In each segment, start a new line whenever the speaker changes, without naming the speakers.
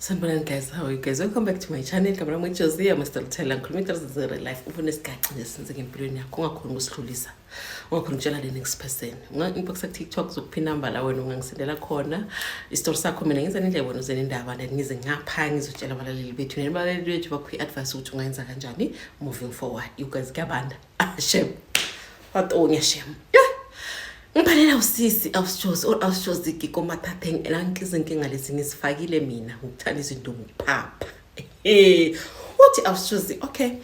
Sanibonani guys, how are you guys? Welcome back to my channel. Igama lami uJosie, I'm a storyteller. Ngikhuluma into zero life. Ufuna isigaci nje senzeke empilweni yakho, ungakhoni ukusidlulisa. Ungakhoni ukutshela the next person. Unga-inbox ku TikTok, zokupha inamba la wena ungangisendela khona. Isitori sakho mina ngenza nendlela wena uze nendaba, then ngize ngapha ngizotshela abalaleli bethu. Nabalaleli bethu bakuphi advice ukuthi ungayenza kanjani moving forward. You guys, kuyabanda. Ah, shame. Watonya shame. Yeah. Ngibhalela usisi awusjozi or awusjozi ke komathatheng ela izinkinga lezi ngizifakile mina ngokuthanda izinto ngokuphapha. Uthi awusjozi, okay,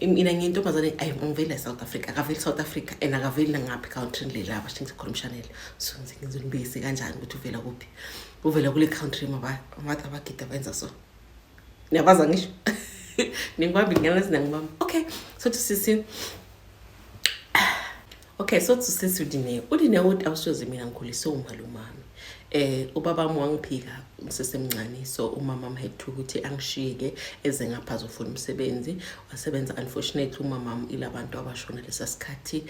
mina ngiyintombazane, ayi, ngivela e-South Africa, akaveli South Africa and akaveli nangaphi country lela basho ngikhuluma Chanel, so ngizonibekise kanjani ukuthi uvela kuphi, uvela kule country mabathi abagida benza so niyabaza ngisho ningibambi ngiyalazi nangibamba. Okay, so sisi, okay, so sisi uDineo, uDineo uthi awushozi mina ngikhuliswe umalumami, ubaba wami wangiphika ngisesemncane, so umama wami had to ukuthi angishiyeke eze ngapha azofuna umsebenzi, wasebenza. Unfortunately umama wami ilabantu abashona lesa sikhathi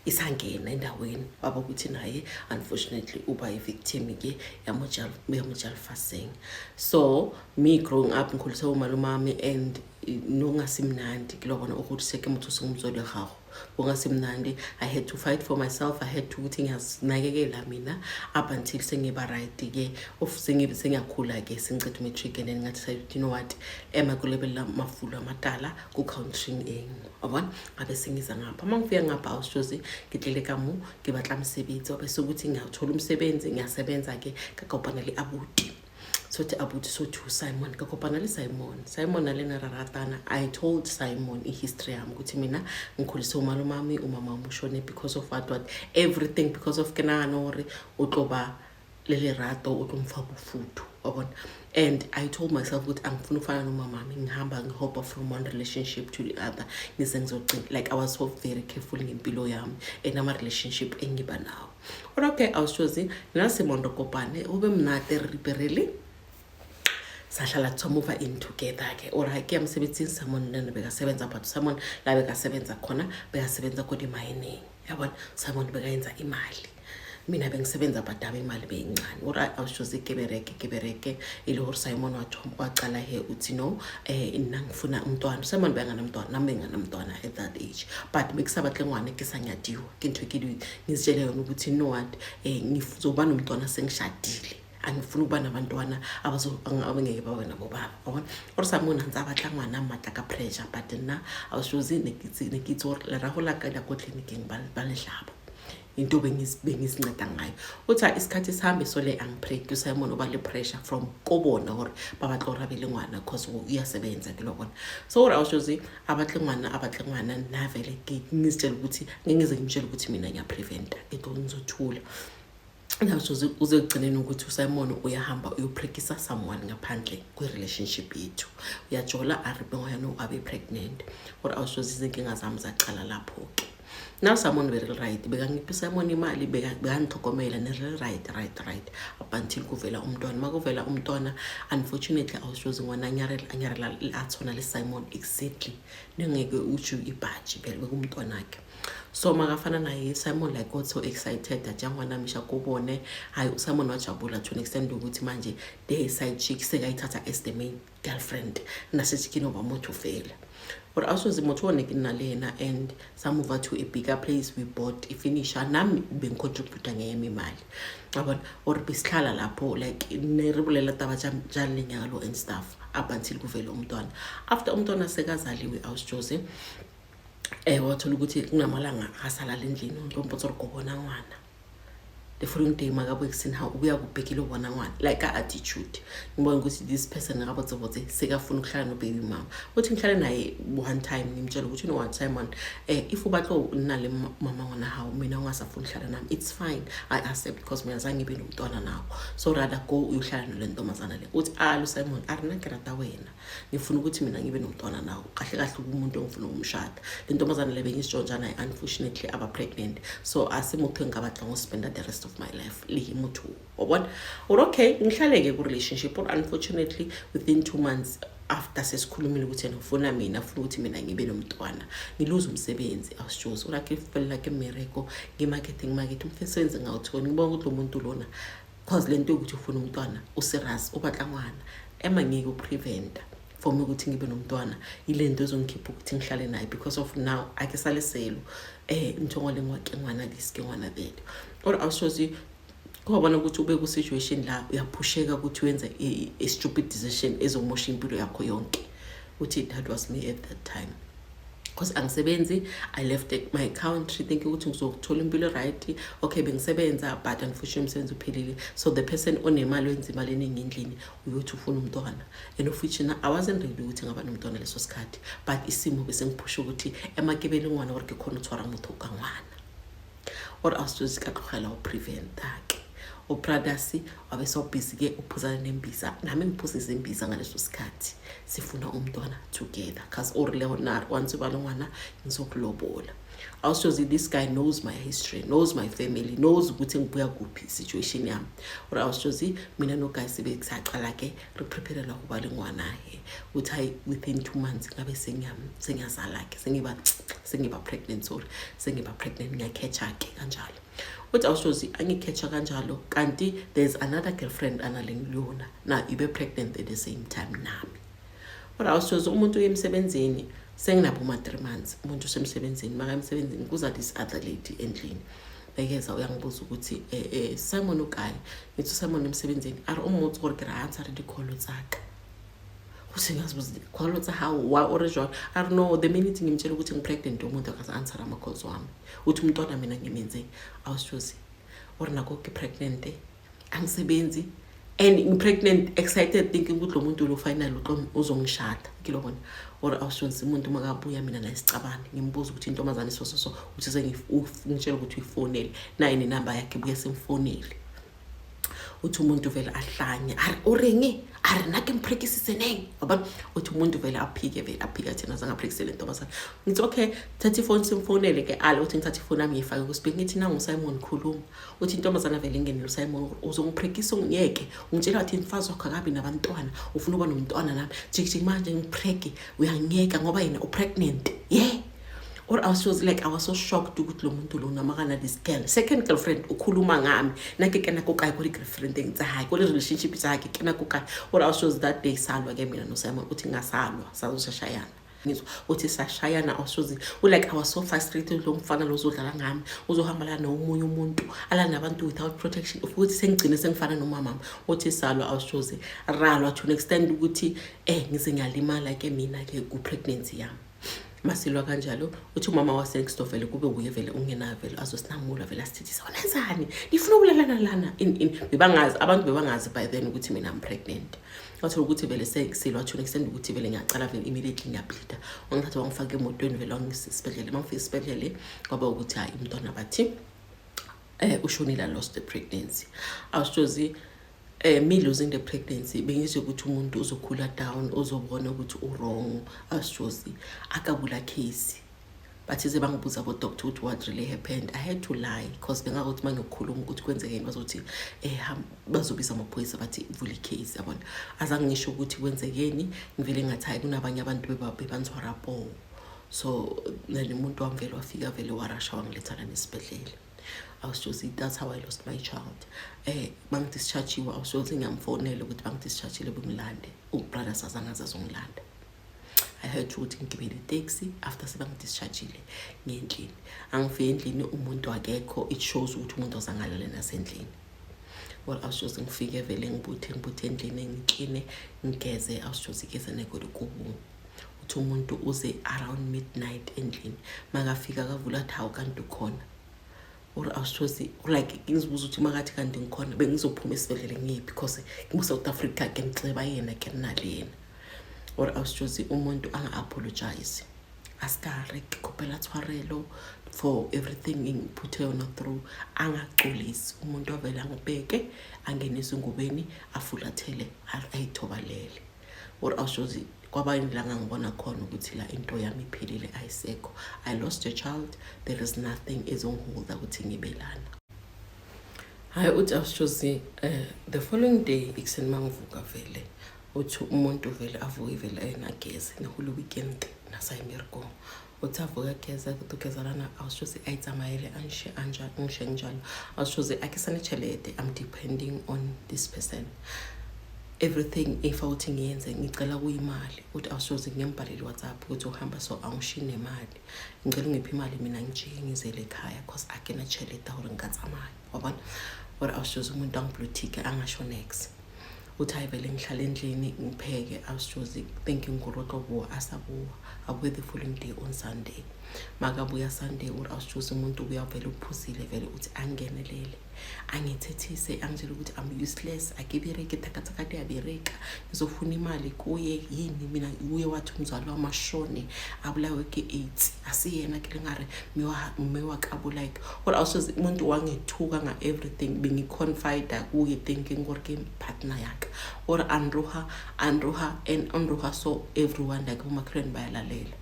isangena endaweni waba ukuthi naye unfortunately uba i-victim-ke yamojalfaseng. So me growing up ngikhuliswe umalumami and nokungasimnandi kulobona ukuthi seke motho seng motswadi wa gago kungasimnandi. I had to fight for myself. I had to ukuthi ngiyazinakekela mina up until sengiba right-ke of sengiyakhula-ke, sengiceda umatric, and then ngathi, you know what, ema kulebelela mafulo amatala ku-country eng wabona ngabe sengiza ngapha. Uma ngifika ngapha, awushozi ngitlele ka mo ke batla mosebetsi, wabe sekuthi ngiyawuthola umsebenzi, ngiyasebenza-ke, ka kopana le abuti, sothi abuti, sothi uSimon, ka kopana le Simon. Simon nalena ra ratana. I told Simon i-history yami ukuthi mina ngikhulise umalumami, umama wami ushone because of what what everything, because of ke nagana gore o tlo ba le lerato, o tlo mfa bofuthu wabona. And I told myself ukuthi angifuni ukufana nomamami, ngihamba ngihopa from one relationship to the other ngize ngizogcina. Like, I was so very careful ngempilo yami and ama-relationship engiba nawo. Kodwa okay, awushozi nina re kopane, o be monate, re riperele sahlala move in together ke. Or ke ya mosebetsing, Simon le nna bekasebenza, but Simon la bekasebenza khona bekasebenza ko di-mining yabona. Simon bekayenza imali, mina bengisebenza, but ame imali beyincane. Ore awushozi ke bereke ke bereke e le gore Simon wacala he uthi no, nna ngifuna umntwana. Simon bekanganamntwana, nami benginganamntwana at that age, but bekusabatle ngwane ke sa nyadiwa ke ntho ke ngizitshele yona ukuthi no what, ngizoba nomntwana sengishadile, angifuni ukuba nabantwana abangeke babe nabo baba wabona. Or Simon ntse a batla ngwana matla ka pressure, but nna awushozi ne ke itse gore lerago la ka la ko tleliniking ba lehlaba into bengisinceda ngayo. Uthi isikhathi sihambe sole angipreg uSimon uba le pressure from kobona gore ba batla gore a be le ngwana cause uyasebenza ke lo bona. So gore awushozi abatle ngwana, abatle ngwana, nna vele ngizitshela ukuthi ngingize ngimtshele ukuthi mina ngiyapreventa ke tlo ngizothula. Nawusoze uze ekugcineni ukuthi uSimon uyahamba uyoprekisa someone ngaphandle kwe-relationship yethu, uyajola aripe ngwana abe pregnant. Or awusoze izinkinga zami zacala lapho-ke. Now Simon very right, bekangipha uSimon imali, bekangithokomela ne right right right up until kuvela umntwana. Makuvela umntwana, unfortunately awushozi ngwana anyarela anyarela athona le Simon exactly nengeke utsho ibhaji vele bekumntwanakhe. So makafana naye Simon, like, got so excited athi ngwana misha kubone. Hayi, uSimon wajabula to an extent ukuthi manje the side chick sekayithatha as the main girlfriend nasechikini oba motho fela. But also motho one ke nna le yena and sa move to a bigger place. We bought ifurniture, nami bengicontributa ngeyami imali yabona, or besihlala lapho, like ne re bolela taba tša lenyalo and stuff up until kuvele umntwana. After umntwana sekazaliwe, awusijose wathola ukuthi kunamalanga asalala endlini ntompotsa gore ko bona ngwana. The following day makabuye ekuseni, ha ubuya kubhekile ubona ngwana, like ka-attitude ngibona ukuthi this person ngabotsebotse sekafuna ukuhlala no-baby mama. Uthi ngihlale naye one time, ngimtshela ukuthi you know what, Simon, if ubatlo nna le mama ngwana hawo, mina ungasafuni ukuhlala nami, it's fine, I accept, because mina zange ngibe nomntwana nawo, so rather go uyohlala nole ntombazana le. Uthi alo Simon a rena ke rata wena, ngifuna ukuthi mina ngibe nomntwana nawo, kahle kahle umuntu engifuna ukumshada. Le ntombazana le bengizitshontsha naye, unfortunately aba-pregnant, so asimutho engingabatla ngospenda the rest of my life le motho wabona. Or okay, ngihlale-ke ku-relationship, or unfortunately within 2 months after sesikhulumile ukuthi yena ufuna mina, afuna ukuthi mina ngibe nomntwana, ngiluze umsebenzi. Awusitshozi ulakhe felela ke mmereko nge-marketing market, umsebenzi ngawutholi. Ngibona ukuthi lo muntu lona Cause lento yokuthi ufuna umntwana userious, o batla ngwana, ema ngeke upreventa for me ukuthi ngibe nomntwana. Ile nto ezongikhipha ukuthi ngihlale naye because of now akesale selo ntho ngwa le ngwa ke ngwana this, ke ngwana that. Or awushozi kwabona ukuthi ube ku-situation la uyaphusheka ukuthi wenze i-stupid decision ezomosha impilo yakho yonke. Uthi that was me at that time because angisebenzi. I left my country thinking ukuthi ngizokuthola impilo, right? Okay, bengisebenza, but unfortunately umsebenzi uphelile. So the person onemali, wenza imali eningi endlini, uyothi ufuna umntwana, and of which na I wasn't ready ukuthi ngaba nomntwana leso sikhathi, but isimo bese ngiphusha ukuthi emakebeni ngwana gore ke khona o tshwara motho ka ngwana. Or awusithozi ka tlogela go preventa-ke. Ubrothers wabe sewubhizi-ke uphuzana nembiza, nami ngiphuzisa imbiza ngaleso sikhathi, sifuna umntwana together, cause o rile na once uba le ngwana ngizokulobola. Awushozi this guy knows my history, knows my family, knows ukuthi ngibuya kuphi, situation yami. Or awushozi mina noguy sibe kusaqala-ke re preparela go ba le ngwana-he. Uthi hayi, within 2 months ngabe sengiyazala-ke, sengiba pregnant, sorry, sengiba pregnant. Ngiyakhetha-ke kanjalo. Uthi awushozi angikhetha kanjalo, kanti there's another girlfriend analengiyona na ibe pregnant at the same time nami. Kodwa awushozi umuntu uye emsebenzini, senginabo ma-3 months, umuntu usemsebenzini. Maka emsebenzini kuza this other lady endlini, bekeza uyangibuza ukuthi Simon ukae? Ngithi uSimon emsebenzini. A re o mmotse gore ke re answer di-call tsaka. Uthi ngiyazibuza, call tsa hao wa o re jwalo? A re no, the minute ngimtshela ukuthi ngi-pregnant, umuntu akaze-answer ama-calls wami. Uthi umntwana mina ngimenzeni? Awushozi ore nako ke pregnant, angisebenzi and ngi-pregnant, excited, thinking ukuthi lo muntu lo final uzongishada ke lo bona. Or awushozi umuntu makabuya, mina naye sicabane, ngimbuza ukuthi intombazane so so so. Uthi sengitshela ukuthi uyifonele naye nenamba yakhe, buye simfonele. Uthi umuntu vele ahlanye, a re o reng? A re nna ke mphrekisiseneng, wabona. Uthi umuntu vele aphike, vele aphike, athi azange aphrekisele intombazane. Ngithi okay, thatha ifoni simfonele ke. Ale uthi ngithatha ifoni yami, ngiyifake kuspeaker, ngithi nangu uSimon, khuluma. Uthi intombazana vele ingenele uSimon, uzongiprekisa ungiyeke, ungitshela wathi mfazi wakho akabi nabantwana, ufuna ukuba nomntwana nami, jikijiki manje ngipregi, uyangiyeka ngoba yena upregnant, yeah. Or I was like, I was so shocked ukuthi lo muntu lona makana this girl, second girlfriend, ukhuluma ngami nake kena ko kae ko di-girlfriendeng tsa hae, ko di-relationship tsa hae, ke kena ko kae? Or I was that day salwa ke mina noSimon. Uthi ngasalwa, sazoshashayana, ngizwa uthi sashayana. Awushozi like I was so frustrated, lo mfana lo uzodlala ngami, uzohamba la nomunye umuntu, ala nabantu without protection, futhi sengigcine sengifana nomamama. Uthi salwa, awushozi ralwa to an extent ukuthi ngize ngiyalimala ke mina ke ku-pregnancy yami. Masilwa kanjalo, uthi umama wasenext door vele kube uye vele ungenayo, vele azosinamula, vele asithethisa, unenzani, nifuna ukulalana lana in in Bebangazi abantu, bebangazi by then ukuthi mina I'm pregnant. Wathola ukuthi vele sesilwa to an extent ukuthi vele ngiyacala vele immediately ngiyableeda. Wangithatha wangifaka emotweni, vele wangisa esibhedlele. Uma ngifika esibhedlele kwaba ukuthi hayi, umntwana bathi ushonile. I lost the pregnancy. Awushozi me losing the pregnancy, bengizwe ukuthi umuntu uzokhula down, uzobona ukuthi u-wrong. Awushozi akabula case, bathi ze bangibuza abo-doctor ukuthi what really happened. I had to lie because bengakuthi uma ngiyokhuluma ukuthi kwenzekeni, bazothi bazobiza amaphoyisa, bathi vula icase, yabona. Azange ngisho ukuthi kwenzekeni, ngivele ngathi hayi, kunabanye abantu bebanzwara po. So then umuntu wami vele wafika, vele warasha wangiletha lana esibhedlela. Awushozi that's how I lost my child. Bangidischargiwe, awushozi ngiyamfonela ukuthi bangidischargile, bengilande ubrothers, azange azazongilanda. I heard ukuthi ngigibele itaxi after sebangidischargile ngendlini. Angifike endlini, umuntu akekho. It shows ukuthi umuntu azangalale nasendlini. Well, awushozi ngifike vele ngibuthe ngibuthe endlini, ngikline, ngigeze. Awushozi geze nekolikubu. Uthi umuntu uze around midnight endlini, makafika kavula athi hawu, kanti ukhona. Or awushozi like ngizibuza ukuthi makathi kanti ngikhona, bengizophuma esibhedlele ngiyephi? Because ngiku-South Africa ke ngiceba yena ke nginale yena. Or awushozi umuntu anga-apologize, asikare ke kgopela tshwarelo for everything engiphuthe yona through, angaxolisi umuntu, avele angibheke, angenise engubeni, afulathele, ayithobalele. Or awushozi kwaba la ngangibona khona ukuthi la into yami iphelile, ayisekho. I lost a child, there is nothing ezongiholda ukuthi ngibe lana. Hayi, uthi awushozi the following day ekuseni mangivuka vele, uthi umuntu vele avuke vele enageze neholo weekend nasayimerko. Uthi avuka geza kutugeza lana, awushozi ayitsamayele angishe angishe njalo. Awushozi akisane chelete, I'm depending on this person. Everything if awuthi ngiyenze ngicela kuyimali. Uthi awushozi ngiyambhalela WhatsApp ukuthi uhamba so angishiye nemali. Ngicela ungiphe imali mina ngijike ngizele ekhaya cause akena chelete hore nka tsamaya. Wabona? Or awushozi umuntu angiblue angasho next. Uthi hayi vele ngihlala endlini ngipheke. Awushozi thinking gore o tlo boa, a sa boa. Abuye the following day on Sunday. Makabuya Sunday, uri awushozi umuntu ubuya vele uphuzile vele. Uthi angenelele, angithethise, angitshele ukuthi I'm useless, akibereki thakathaka ndiyabereka, ngizofuna imali kuye yini mina. Uye wathi umzali wami ashone abulawe ke-AIDS, asiyena ke lengare mme wa ka bo like gore awusoze umuntu wangethuka nga-everything bengiconfida kuye thinking gore ke partner yaka. Or anroha anroha and anroha, so everyone like bomakhelwane bayalalela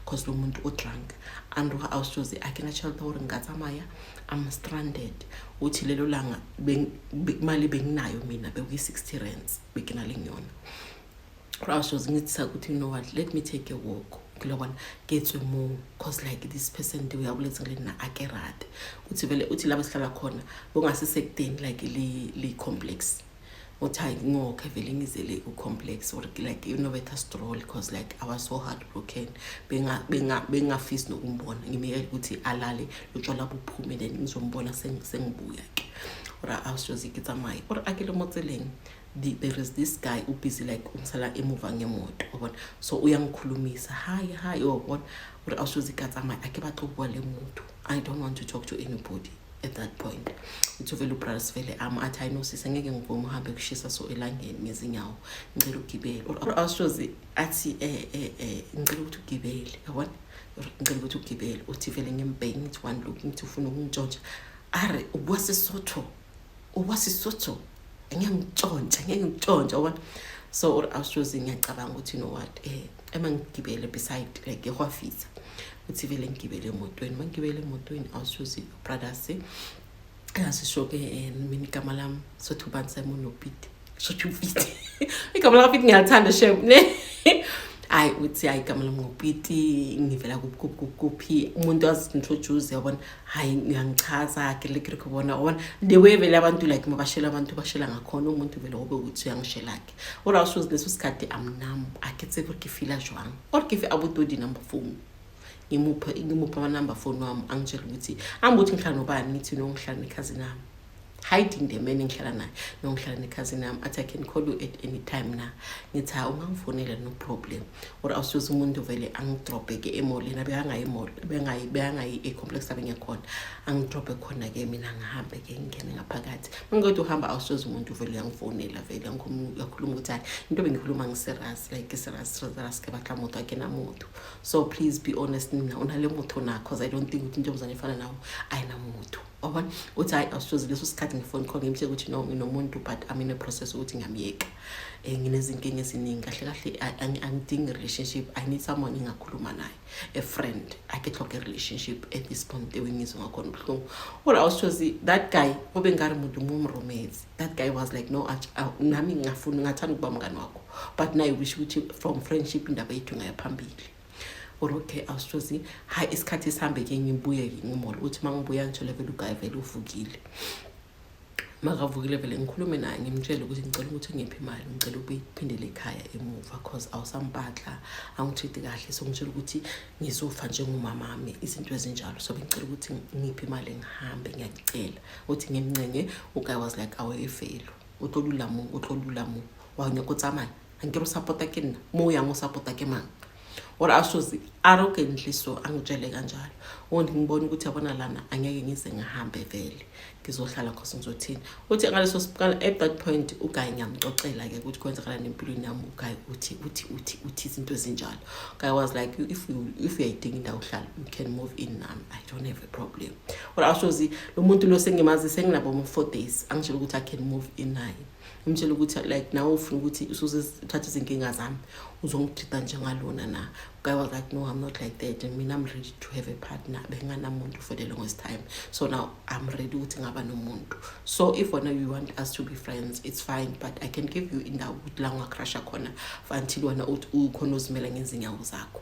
cause lo muntu o-drunk anroha. Awusoze akena tšhelete gore nka tsamaya, I'm stranded. Uthi lelo langa imali benginayo mina bekuyi-60 rands bekinale ngiyona. Awushozi ngithi ukuthi, you know what, let me take a walk ke le gona ke tswe mo cause like this person de uyaboletse le nna a ke rate. Uthi vele uthi la sihlala khona bongasisekudeni like li complex. Uthi hayi ngokhe vele ngizele ku-complex or like you know better stroll because like I was so heartbroken, bengafisi nokumbona. Ngimyekela ukuthi alale lotshwala buphume, then ngizombona sengibuya ke. Or awushozi ke tsamaye or a ke le mo tseleng, there is this guy ubusy like ungisala emuva ngemoto, wabona? So uyangikhulumisa, "Hi, hi," wabona? Ore awushozi ka tsamaya, a ke batla go bua le motho, I don't want to talk to anybody at that point. Uthi vele ubrothers vele ama athi, "Hayi no sisi, angeke ngivume uhambe kushisa so elangeni ngezinyawo, ngicela ugibele." Or awushozi athi ngicela ukuthi ugibele, yabona? Or ngicela ukuthi ugibele. Uthi vele ngimbheke, ngithi one look, ngithi ufuna ukungitshontsha. Are ubuwa Sesotho, ubuwa Sesotho, angeke ngitshontshe, angeke ngitshontshe, yabona? So or awushozi ngiyacabanga ukuthi, you know what, ema ngigibele beside like ehwafisa. Uthi vele ngigibele emotweni. Uma ngigibele emotweni, awushozi brothers asisho-ke mina igama lami sothi ubani, Simon noPete, sothi uPete, igama lakaPete ngiyalithanda shem ne. Hayi uthi hayi igama lami nguPiti, ngivela kuphi kuphi kuphi kuphi. Umuntu azi-introduce, yabona? Hayi uyangichaza ke le ke bona, yabona, the way vele abantu like mabashela abantu bashela ngakhona. Umuntu vele obe ukuthi uyangishela-ke. Or awushozi leso sikhathi amnam a ke tsebe gore ke feela jwang or ke fe abuti di-number phone. Ngimupha ama-number phone wami, angitshela ukuthi angibuthi ngihlala nobani. Ngithi no, ngihlala nekhazini yami, hiding the man engihlala naye. No, ngihlala nekhazini yami. Athi, "I can call you at any time na?" Ngithi hayi, ungangifonela, no problem. Or awusuze umuntu vele angidrobhe ke emallini, abekangayi emall, bekangayi e-complex abengiyakhona, angidrobhe khona-ke. Mina ngihambe-ke ngingene ngaphakathi. Mangiqeda uhamba, awusoze umuntu vele uyangifonela vele uyakhuluma ukuthi hayi into bengikhuluma ngi-serious, like serious serious, ke batla motho, akena motho, so please be honest nina, o na le motho na? Cause I don't think ukuthi intombazane efana nawo ayinamutho, wabona? Uthi hayi awusoze leso sikhathi ngifone call ngimtshela ukuthi no, nginomuntu but I'm in a process ukuthi ngiyamyeka, nginezinkinga eziningi kahle kahle, angidingi relationship, I need someone engakhuluma naye, a friend, ake tlhoke relationship at this point ewe ngizwe ngakhona ubuhlungu. Or awushozi that guy obe ngari muntu mumromezi. That guy was like, "No, nami ngingafuni, ngathanda ukuba mngani wakho, but naye wish ukuthi from friendship indaba yethu ingaya phambili." Or okay, awushozi hayi isikhathi sihambe-ke, ngibuye-ke ngimall. Uthi uma ngibuya ngithole vele uguy vele uvukile. Makavukile vele ngikhulume naye, ngimtshele ukuthi ngicela ukuthi ungiphe imali, ngicela ukuphindele ekhaya emuva cause awusampatla, angitreat kahle, so ngitshela ukuthi ngizofa njengomamami, izinto ezinjalo, so bengicela ukuthi ngiphe imali ngihambe, ngiyakucela. Uthi ngimncenge, uguy was like, "Awefelo o tlo dula mo, o tlo dula mo, wa nyako tsamaya, ankere o support-a ke nna mo o yang o support-a ke mang?" Or ashozi arrogantly so angitshele kanjalo. Undi ngibona ukuthi yabona lana angeke ngize ngihambe vele, ngizohlala cause ngizothini. Uthi ngaleso at that point uguy ngiyamcocela-ke ukuthi kwenzakalani empilweni yami. Uguy uthi izinto ezinjalo. Guy was like, if uyayidinga indawo uhlala, you can move in nami, I don't have a problem." Or ashozi lo muntu lo sengimazi senginabo mo 4 days, angitshela ukuthi I can move in naye. Ngimtshela ukuthi like nawe ufuna ukuthi usuze uthathe izinkinga zami uzongitreat njengalona na? Guy was like, "No, I'm not like that, and mina I'm ready to have a partner, benganamuntu for the longest time, so now I'm ready ukuthi ngaba nomuntu. So if wena you want us to be friends, it's fine, but I can give you indawo ukuthi la ungacrasha khona for until wena uthi ukhona uzimela ngezinyawo zakho."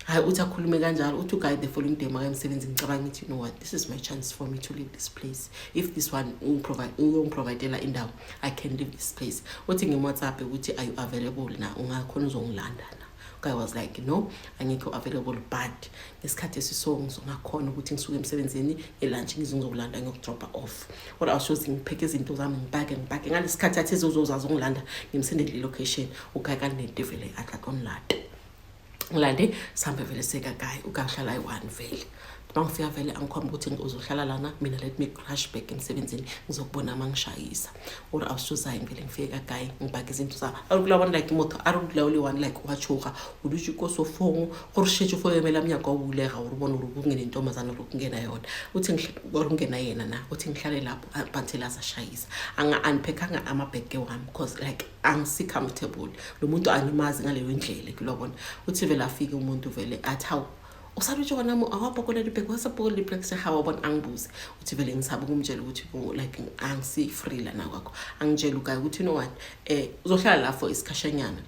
Hayi, uthi akhulume kanjalo, uthi uguy the following day maka emsebenzi, ngicabanga ngithi, "You know what, this is my chance for me to leave this place. If this one uyongiprovide-ela indawo, I can leave this place." Uthi ngim-WhatsApp ukuthi, "Are you available na? Ungakhona uzongilanda na?" Guy was like, "No, angikho available, but ngesikhathi esiso ngizongakhona ukuthi ngisuke emsebenzini elunch, ngize ngizokulanda, ngiyokudropa off." Kodwa awushozi, ngipheke izinto zami, ngipake, ngipake. Ngalesi sikhathi athi ezozozazi ungilanda, ngimsendele i-location. Uguy kanento vele atla ongilanda, ngilande, sihambe vele sekaguy. Ukahlala ayi-one vele. Uma ngifika vele angikhomba ukuthi uzohlala lana, mina let me crash back emsebenzini, ngizokubona uma ngishayisa. Or awusuzayo, ngivele ngifike kaguy, ngibhake izinto zami. A re kula bona like motho a re dula o le one, like wa tshoga, o dutse ko sofong gore shetse fo emela mnyaka wa bulega gore bone gore kungene intombazane or kungena yona. Uthi or kungena yena na. Uthi ngihlale lapho up until azashayisa. Anga-unpackanga amabhege wami because like angisi-comfortable, lo muntu angimazi ngaleyo ndlela kulobona. Uthi vele afike umuntu vele athi, "Hawu, o sa dutse gona mo, a wa pakola dibeke, wa sa pakola dibeke se ga wa bona?" Angibuze. Uthi vele ngisabe ukumtshela ukuthi, oh, like angisi-free lana kwakho. Angitshela uguy ukuthi, "You know what, uzohlala la for isikhashanyana,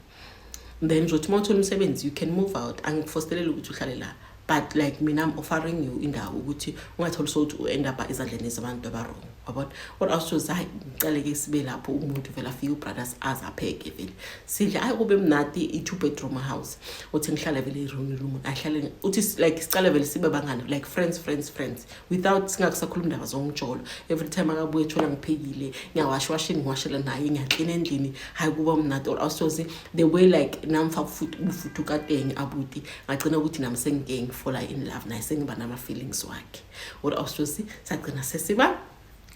then uzothi uma uthola umsebenzi, you can move out. Angikufoseleli ukuthi uhlale la, but like mina I'm offering you indawo ukuthi ungatholi sokuthi u-end up ezandleni zabantu aba-wrong, wabona." Kodwa awusoze, hayi, ngicale-ke sibe lapho. Umuntu vele afike, ubrothers azapheke vele, sidle, hayi, kube mnandi, i-two bedroom house. Uthi ngihlale vele i-room room ahlale. Uthi like sicale vele sibe bangani, like friends, friends, friends, without singakusakhuluma indaba zomjolo. Every time akabuye thola ngiphekile, ngiyawasha washini, ngiwashela naye, ngiyaklina endlini, hayi, kuba mnandi. Or awusoze, the way like namfa bufuthu kateng abuti, ngagcina ukuthi nami sengike ngifola in love naye, sengiba nama-feelings wakhe. Or awusoze, sagcina sesiba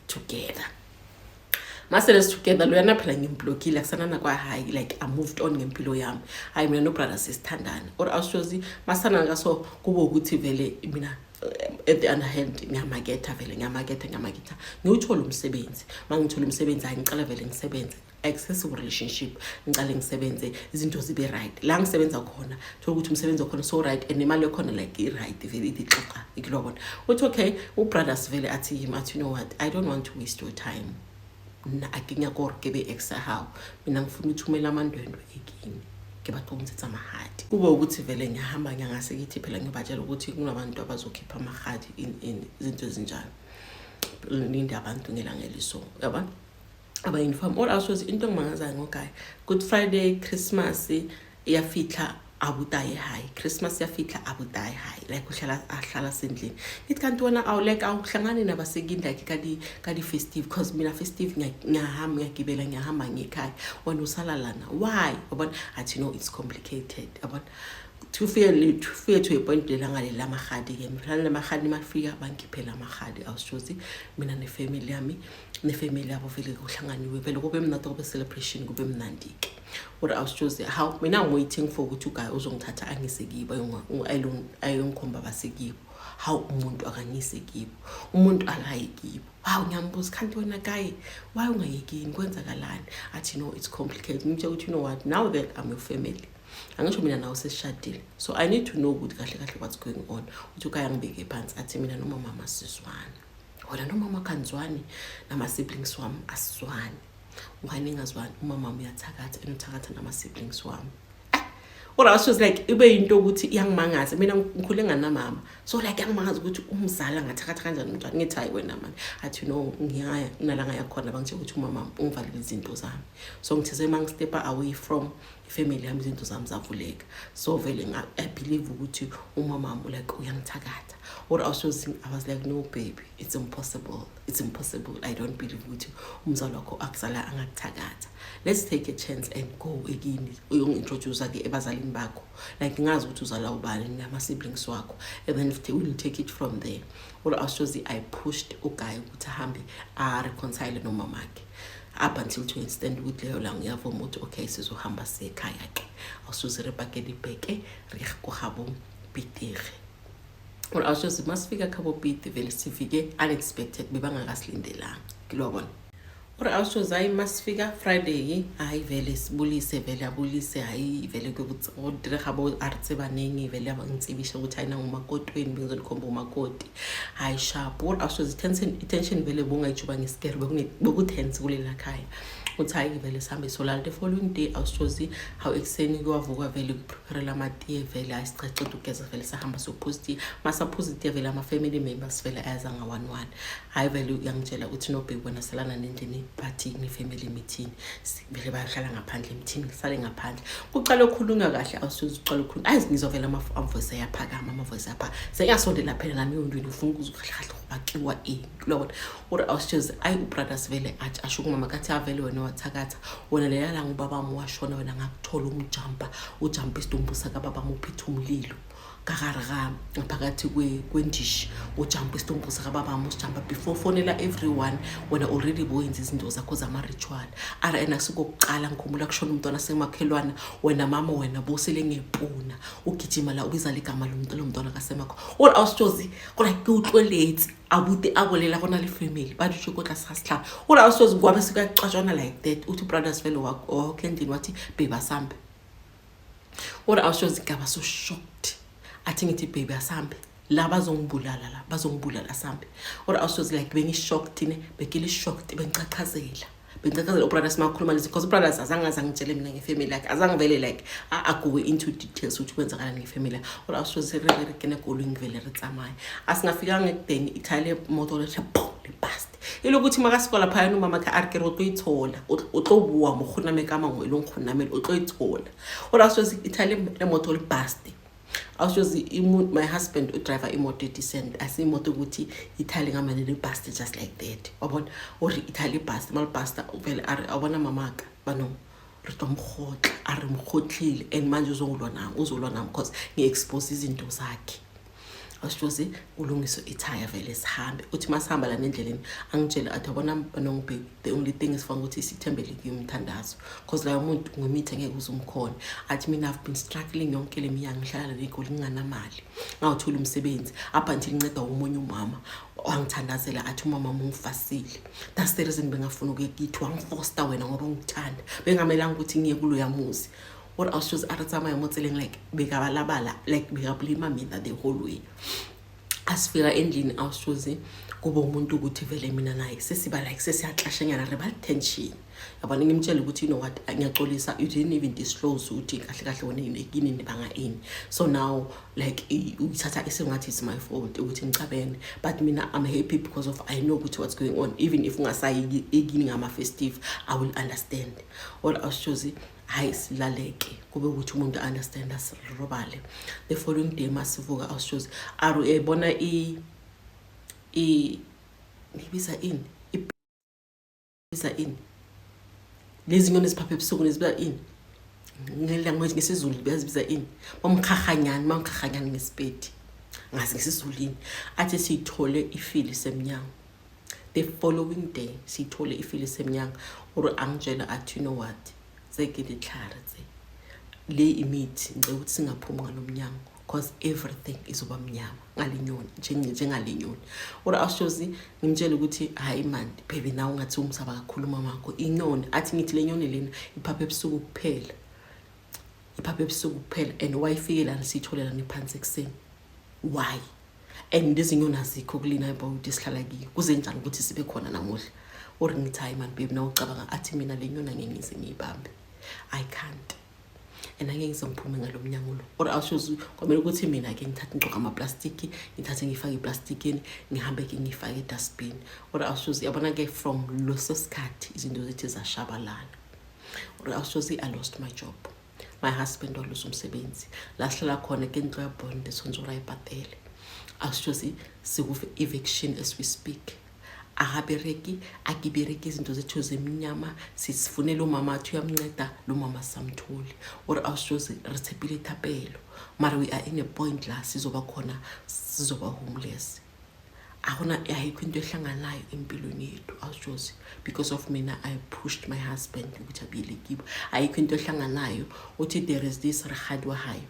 together. Masele together, loyana phela ngimblokile, akusanana kwahayi, like I moved on ngempilo yami. Hayi, mina nobrother sesithandana. Or awushozi, masithandana kaso kube ukuthi vele mina at the other hand ngiyamaketha vele, ngiyamaketha, ngiyamaketha, ngiwuthole umsebenzi. Uma ngithola umsebenzi, hayi, ngicala vele ngisebenze, accessible relationship, ngicale ngisebenze, izinto zibe right la ngisebenza khona. Thola ukuthi umsebenzi wakhona so right and nemali yakhona like i-right vele, ithi xaxa ikulobona. Uthi okay, ubrothers vele athi yimi, athi, "You know what, I don't want to waste your time. Nna a ke nyaka gore ke be ex ya gago. Mina ngifuna uthumela amandwendwe ekini, ke batla go ntshetsa mahadi." Kube ukuthi vele ngiyahamba, ngiyangase kithi phela, ngibatshela ukuthi kunabantu abazokhipha amahadi in izinto ezinjalo, linde abantu ngelanga eliso, yabona, aba-inform. All awushozi, into engimangazayo ngoguy, Good Friday, Christmas iyafihla abutaye, hayi, Christmas iyafihla abutaye, hayi, like uhlala ahlala sendlini. Ngithi, "Kanti wena awu like awuhlangani nabasekini like kadi festive? Cause mina festive ngiyahamba, ngiyagibela, ngiyahamba ngekhaya, wena usala lana, why?" Yabona. Athi, "No, it's complicated," yabona. To fike to a point lelanga lela mahadi-ke, mhlawumbe lamahadi mafika, bangikhiphela amahadi. Awushozi, mina nefamily yami nefamily yabo vele kuhlanganiwe vele, kube mnandi, kube celebration, kube mnandi-ke. Kodwa awushozi, how mina I'm waiting for ukuthi uguy uzongithatha angise kibo, ayongikhomba basekibo. Hawu, umuntu akangise kibo, umuntu akayi kibo. Hawu, ngiyambuza, "Kanti wena guy, why ungayekini? Kwenzakalani?" Athi, "No, it's complicated." Ngimtshela ukuthi, "You know what, now that I'm your family, angisho mina nawe sesishadile, so I need to know ukuthi kahle kahle what's going on." Uthi uguy angibeke phansi, athi, "Mina nomama asizwani, wena nomama kanzwani, nama-siblings wami asizwani." "Why ningazwani?" "Umama wami uyathakatha and uthakatha nama-siblings wami." Kodwa was like ibe yinto ukuthi iyangimangaza. Mina ngikhule nganamama, so like iyangimangaza ukuthi umzali angathakatha kanjani umntwana. Ngithi, "Hayi wena mani." Athi, "No, ngiyaya kunala ngayakhona, bangitshela ukuthi umama ungivalele izinto zami, so ngithize uma ngistepa away from ifamily yami, izinto zami zavuleka. So vele I believe ukuthi umama wami like uyangithakatha." Or I was like, "No baby, it's impossible, it's impossible. I don't believe ukuthi umzali wakho akuzala angakuthakatha. Let's take a chance and go ekini, uyongi-introduce-ke ebazalini bakho, like ngazi ukuthi uzala ubani nama-siblings wakho, and then we'll take it from there." Or awushozi, I pushed uguy ukuthi ahambe a-reconcile nomamakhe, up until to extent ukuthi leyo langa uyavuma ukuthi okay, sizohamba siyekhaya-ke. Awusuze, re pake dibeke, re ye ko gabo Pitere. Or awushozi, masifika khabo Pite vele sifike unexpected, bebangakasilindelanga kilwabona. Or awushozi, hayi, masifika Friday, hayi vele sibulise vele, abulise, hayi vele go direga bo a re tsebaneng vele, bangitsebisha ukuthi hayi, nangumakotweni, bengizonikhomba umakoti, hayi sharp. Or awushozi, itension vele bongayijuba ngesikere, bekutense kulela khaya. Uthi hayi vele sihambe solala. The following day, awushozi how, ekuseni kuyavuka vele, kupreparela amatiye vele. Hayi, sicaceda ukugeza vele, sahamba siyophuza itiye. Masaphuza itiye vele, ama-family members vele ayaza nga-one one. Hhayi vele, uyangitshela ukuthi, "No babe, wena salana nendlini, bathi ne-family meeting." Vele bayohlala ngaphandle emthini, ngisale ngaphandle. Kucala ukukhulunywa kahle, awusuze ucala ukukhulunywa. Ayi, ngizwa vele ama-voice ayaphakama, ama-voice ayaphakama. Sengiyasondela phela nami eyondweni, ngifuna ukuzwa kahle kahle kubakiwa ini, uyabona. Uri awusitshozi, ayi, ubrothers vele athi asho kumama kathi, avele wena wathakatha wena leya langa ubabami washona, wena ngakuthola umjampa, ujampa isidumbu sakababami, uphethe umlilo kakaraka ngaphakathi kwendishi, ujampa isidumbu sakababami, usijampa before fonela everyone. Wena already boyenza izinto zakho zama-ritual. Ara and asikokuqala, ngikhumbula kushona umntwana semakhelwana, wena mama, wena bosele ngepuna ugijima la ubiza ligama lomntwana kasemakho. Ore awusitshozi gore ke utlweletse abuti a bolela go na le family ba dutse ko tlase ga setlhare. Ore awusitshozi kwabe sekuyacatshwana like that. Uthi brothers vele wakhe endlini wathi, "Babe, asambe." Ore awusitshozi ngaba so shocked. Athi ngithi, "Baby, asambe la, bazongibulala la, bazongibulala, asambe." Ore awusitshozi like bengi-shocked ne, bekili-shocked, bengicachazela, bengicachazela. Ubrothers makhuluma lezi, because ubrothers azange aze angitshele mina ngefamily yakhe, azange vele like ago into details ukuthi kwenzakalani ngefamily yakhe. Ore awusitshozi re re kene koloi, ngivele re tsamaye. Asingafikanga ekudeni, ithaya lemoto lethe pum, lebust. E le ukuthi makasikola phayana, umama khe a re, "Ke re o tlo ithola, o tlo boa mo kgoname ka mangwe e leng kgonamele, o tlo ithola." Ore awusitshozi ithaya lemoto lebust. Awushozi, my husband udriver imoto edecent, asiyimoto ukuthi ithale ngamane libust just like that, wabona. Ore ithale libust, malibasta vele a re, awubona mamaka bano re tlo mkgotla. A re mkgotlile and manje uzongilwa nami, uzolwa nami because ngi-expose izinto zakhe. Awushozi kulungiswe ithaya vele, sihambe. Uthi masihamba lana endleleni, angitshele athi, "Yabona banong baby, the only thing esifuna ukuthi sithembele kuyo umthandazo, cause layo muntu ngemithi angeke uze umkhone." Athi, "Mina I've been struggling yonke le minyaka, ngihlala negoli, nginganamali, ngawuthola umsebenzi up until nginceda omunye umama wangithandazela." Athi, "Umama ungifasile, that's the reason bengafuna ukuye kithi. Wangifosta wena ngoba ungithanda, bengamelanga ukuthi ngiye kuloya muzi." Or awushozi a re tsamaya mo tseleng like bekabalabala, like bekablima mina the whole way. Asifika endlini, awushozi kube umuntu ukuthi vele mina naye sesiba like sesiyaxashanyana, re ba tension, yabona. Ngimtshele ukuthi, "You know what, ngiyaxolisa, you didn't even disclose ukuthi kahle kahle wena yini nibanga ini. So now like uyithatha isengathi it's my fault ukuthi ngicabene, but mina I'm happy because of I know ukuthi what's going on. Even if ungasayi ekini ngama-festive, I will understand." Or awushozi, hayi, silaleke kube ukuthi umuntu understand, asirobale. The following day masivuka, awushozi ari uyayibona i ngibiza ini, ibiza ini lezi nyoni eziphapha ebusuku, nezibiza ini ngelanguage ngesiZulu, bazibiza ini, bomkhahanyana, bomkhahanyana ngesipedi, ngazi ngesizulini. Athi siyithole ifili semnyango. The following day siyithole ifili semnyango. Ore angitshela athi, "You know what, tse ke ditlhare tse le imithi, ngicela ukuthi singaphumi ngalo mnyango cause everything izoba mnyama ngale nyoni, njengale nyoni." Ore awushozi ngimtshele ukuthi, "Hayi man baby, nawe ungathi umsaba kakhulu umamakho inyoni." Athi ngithi, "Le nyoni lena iphapha ebusuku kuphela, iphapha ebusuku kuphela, and wayifike lana siyithole lana iphansi ekuseni? Why? And lezi nyoni azikho kulina ukuthi sihlala kiyo, kuze njani ukuthi sibe khona namuhla?" Ore ngithi, "Hayi man baby, nawe ucabanga." Athi, "Mina le nyoni angeke ngize ngiyibambe, I can't, and angeke ngize ngiphume ngalo mnyango lo." Or awushozi kwamele ukuthi mina-ke ngithathe, ngigcoke amaplastiki, ngithathe ngifake eplastikini, ngihambe-ke ngiyifake edustbin. Or awushozi, yabona-ke, from leso sikhathi izinto zethu zashabalala. Or awushozi, I lost my job, my husband waluza umsebenzi, la sihlala khona ke ntlo ya bond, tshwanetse gore a e patele. Awushozi siku-eviction as we speak. Akabereki, akibereki, izinto zethu zimnyama. Sisifunele umama, athi uyamnceda lo mama, samtholi. Or awushozi re tshepile thapelo, mara we are in a point la sizoba khona, sizoba homeless. Akuna, ayikho into ehlanganayo empilweni yethu, awushozi, because of mina I pushed my husband ukuthi abuyele kibo. Ayikho into ehlanganayo. Uthi there is this rakgadi wa hae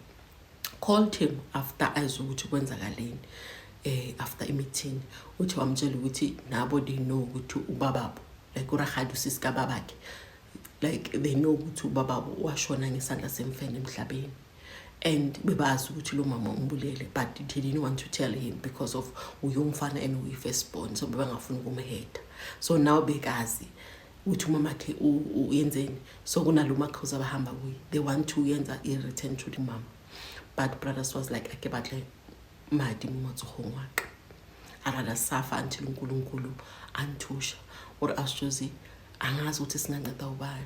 called him after azwe ukuthi kwenzakaleni, after i-meeting. Uthi wamtshela ukuthi nabo they know ukuthi ubababo, like urakgadi usisi kababakhe, like they know ukuthi ubababo washona ngesandla semfene emhlabeni, and bebazi ukuthi lo mama umbulele, but they didn't want to tell him because of uyumfana and uyi-first born, so bebangafuni ukumheda. So now bekazi. Ukuthi umamakhe uyenzeni. So kunalo makhozi abahamba kuye, they want to yenza i-return to the mama, but brothers was like, ake batle madi mo matsogong wa ka, a rather suffer until uNkulunkulu anthusha. Or asjozi angazi ukuthi singanceda ubani.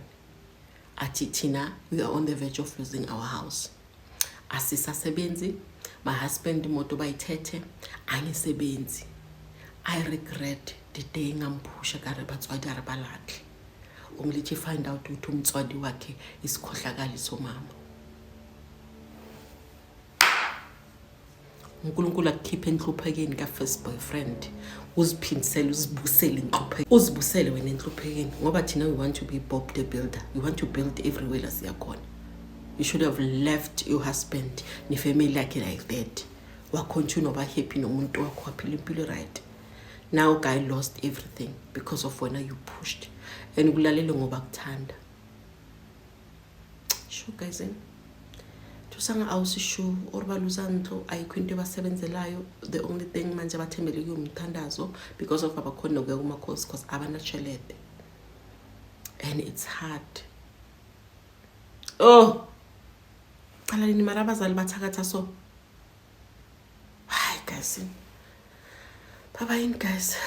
Athi thina we are on the verge of losing our house, asisasebenzi, my husband imoto bayithethe, angisebenzi. I regret the day ngamphusha ka re batswadi a re balahle. Only find out ukuthi umtswadi wakhe isikhohlakali somama. uNkulunkulu akukhiphe enhluphekeni ka-first boyfriend, uziphindisele, uzibusele inhlupheko, uzibusele wena enhluphekeni, ngoba thina we want to be Bob the Builder. We want to build everywhere la siyakhona. You should have left your husband nefamily yakhe like that, wacontinue waba happy nomuntu wakho, waphila impilo right. Now guy lost everything because of wena. You pushed and kulalele ngoba kuthanda. Sure guys, eh? Thusanga awusishu or baluza ntlo, ayikho into ebasebenzelayo. The only thing manje abathembele kuyo umthandazo, because of abakhona nokuya kumakhosi because abanashelede and it's hard. Oh, cala nini mara abazali bathakatha. So hayi guys, bye bye guys.